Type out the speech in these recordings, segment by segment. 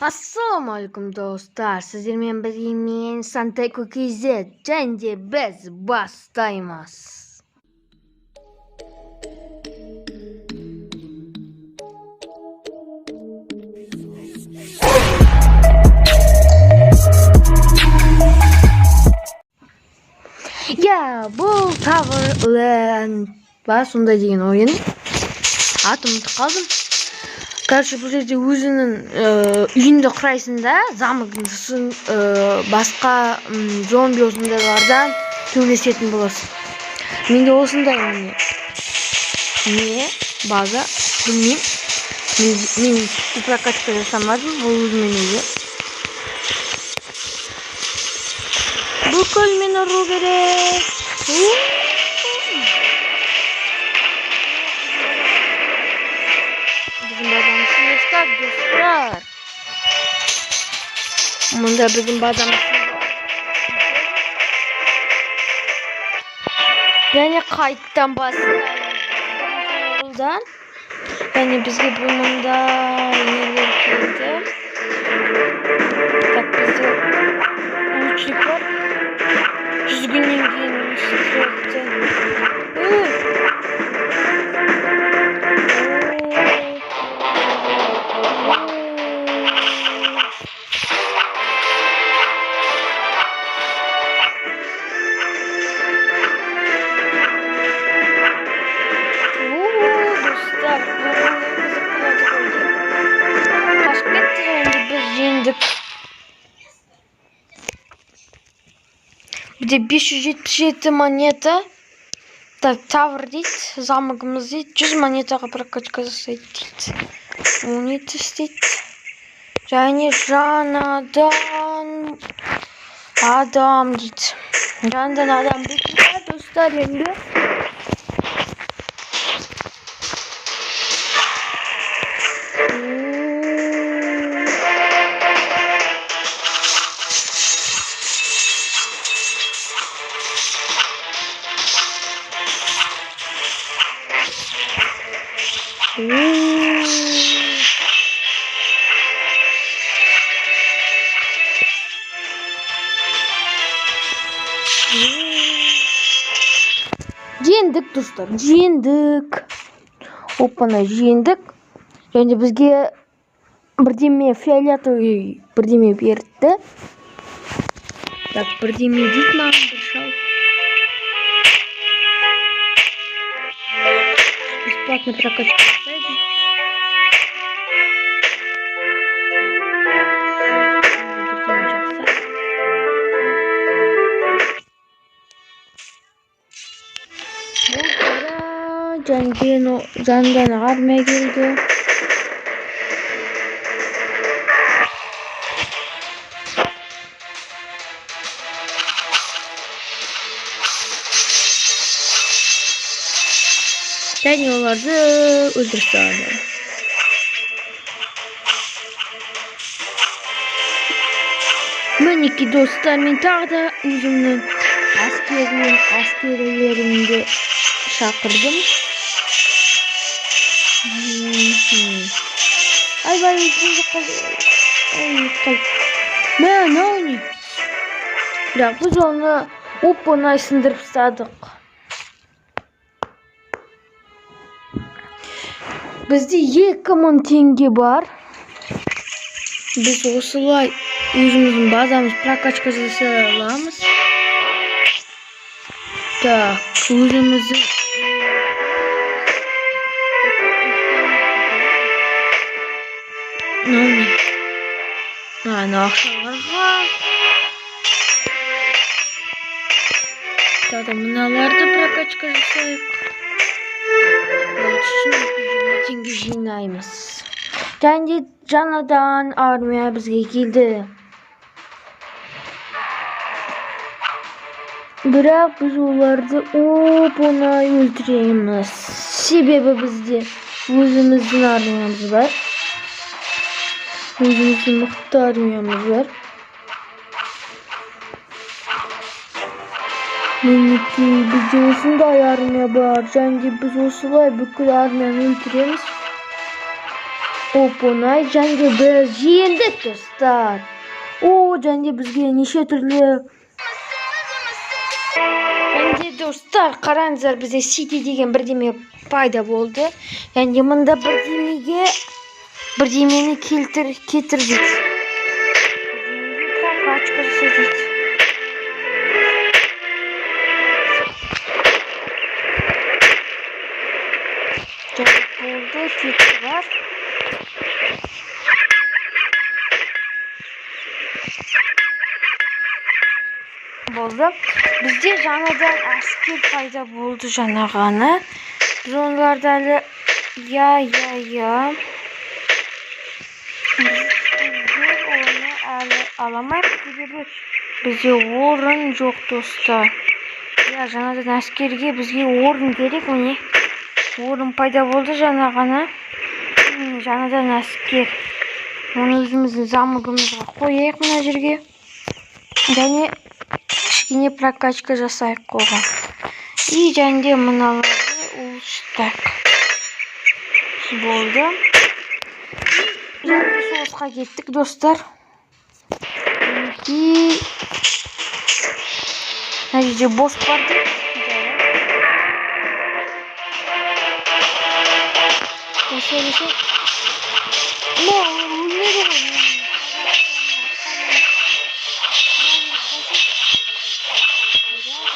Ассалаумағалейкум, достар! Сіздермен бірге мен, Сантеко KZ, және де біз бастаймыз. Иә, бұл Towerland ба, сондай деген ойын. Атын ұмытып қалдым. Короче, бұл жерде өзіңнің үйіңді құрайсың да, замогын, сосын басқа зомби осындайлардан төбелесетін боласың. Менде осындай міне. Не база, білмеймін. Мен тіпті прокачка жасамадым, бұл өзімен өзі. Бүкіл мені ұру керек. Біздің базамыз ұстап, достар. Мұнда біздің базамыз. Және қайттан бастаймыз. Және бізге бұл мұнда нелер келді. Так, бізде лучник бар. 100 күннен кейін стрелкті. Достар, бұл ойын қызық болады ғой деп. Қашып кетті, және де біз жеңдік. Бізде 577 монета. Так, тавр дейді, замогымыз дейді, 100 монетаға прокачка жасайды дейді. Оны істейді. Және жаңадан адам дейді. Жаңадан адам бекітті, достар, енді. Жеңдік, достар, жеңдік. Опана, жеңдік. Және бізге бірдеме фиолетовый бірдеме берді. Так, бірдеме дейді маған бір шал. Бесплатно прокачка жасайды. Бірдеме жақсы. Бұл қара және жандан армия келді. Және оларды өлтіріп тастады. Мінекей, достар, мен тағы да өзімнің әскерлерімді шақырдым. Айбай, өзімді қалды. Ой, қалды. Мә, мынау не? Бірақ біз оны оп-оңай сындырып тастадық. Бізде 2000 теңге бар. Біз осылай өзіміздің базамыз прокачка жасай аламыз. Так, өзіміздің мынау не? Ана ақшаларға. Тағы да мыналарды прокачка жасайық. 220 теңге жинаймыз. Және де жаңадан армия бізге келді. Бірақ біз оларды оп-оңай өлтіреміз. Себебі бізде өзіміздің армиямыз бар. Өзіміздің мықты армиямыз бар. Мінекей, бізде осындай армия бар. Және де біз осылай бүкіл армияны өлтіреміз. Оп оңай, және де біз жеңдік, достар. О, және де бізге неше түрлі. Және де, достар, қараңыздар, бізде Сити деген бірдеме пайда болды. Және де мында бірдемені келтір, кетір дейді. Бірдемеге прокачка жаса дейді. Жарайды, болды, кетті бар. Болды. Бізде жаңадан әскер пайда болды жаңа ғана. Біз оларды әлі, иә. Біздер оны әлі ала алмаймыз, себебі бізде орын жоқ, достар. Иә, жаңадан әскерге бізге орын керек, міне. Орын пайда болды жаңа ғана. Міне, жаңадан әскер. Оны өзіміздің замогымызға қояйық мына жерге. Және кішкене прокачка жасайық оған. И және де мыналарды улучшить. Болды. Және де соғысқа кеттік, достар. Мінекей. Мына жерде босс бар дейді. Осы, осы. Мо, өлмеді ғой. Бірақ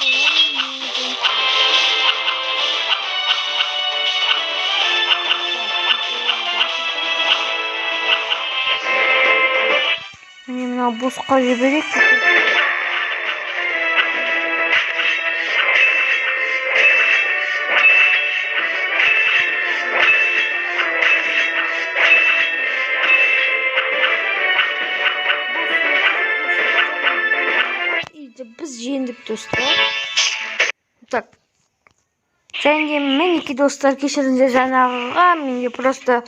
олар өлмеді. Міне, мына босқа жіберейік. Иді біз жеңдік, достар. Так. Және де мінекей, достар, кешіріңіздер жаңағыға, менде просто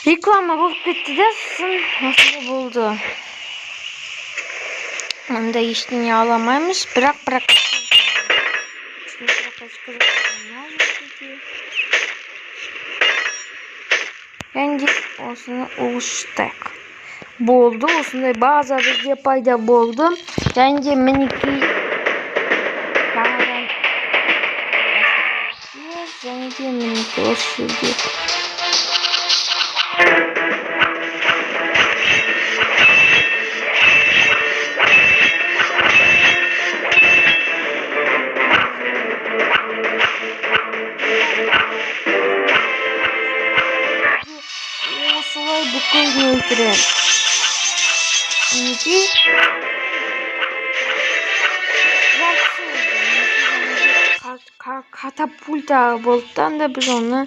реклама болып кетті де, сосын осындай болды. Онда ештеңе ала алмаймыз, бірақ прокачка, кішкене прокачка жасауға мына жерде де. Және де осыны улучшить. Болды, осындай база бізде пайда болды. Және де мінекей, жаңадан және де мінекей осы жерде. Осылай бүкіл өлтіремін. Мінекей. Жартысы өлді. Мінекей, және де катапульта болды да, анда біз оны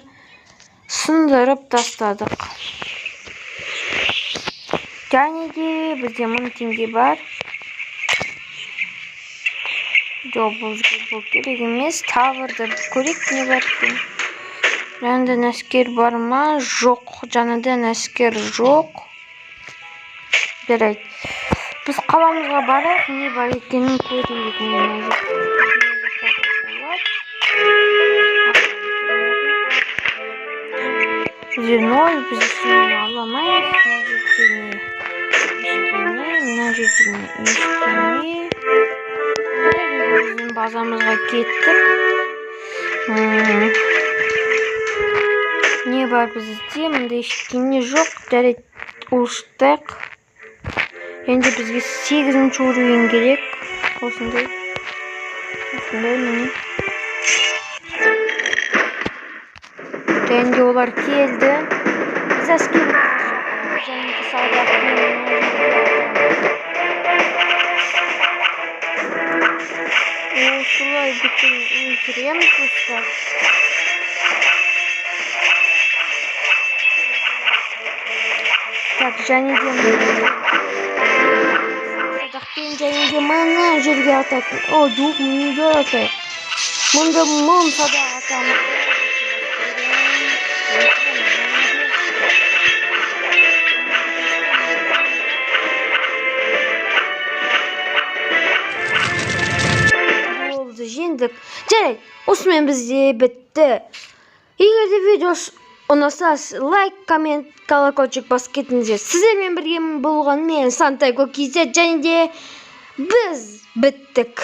сындырып тастадық. Және де бізде 1000 теңге бар. Жоқ, бізге бұл керек емес. Таврды көрейік, не бар екен. Жаңадан әскер бар ма? Жоқ, жаңадан әскер жоқ. Жарайды. Біз қаламызға барайық, не бар екенін көрейік. Міне, мына жерде жасауға болады. Бізде ноль, біз ештеңені ала алмаймыз. Мына жерде не? Ештеңе, мына жерде не? Ештеңе. Жарайды, біздің базамызға кеттік. Не бар бізде? Мында ештеңе жоқ. Жарайды, улучшить. Енді бізге сегізінші уровень керек. Осындай. Осындай, міне. Және де олар келді. Біз әскер және де солдатпен мына жерге атамыз. Осылай бүкіл өлтіреміз, достар. Так, және де садақпен және де мына жерге ататын. О, жоқ, мында атайық. Мында 1000 садақ атамыз. Болды, жеңдік. Жарайды, осымен бізде бітті. Егер де видео Ұнаса, лайк, коммент, колокольчик басып кетіңіздер. Сіздермен бірге болған мен, Сантайко KZ, және де біз біттік.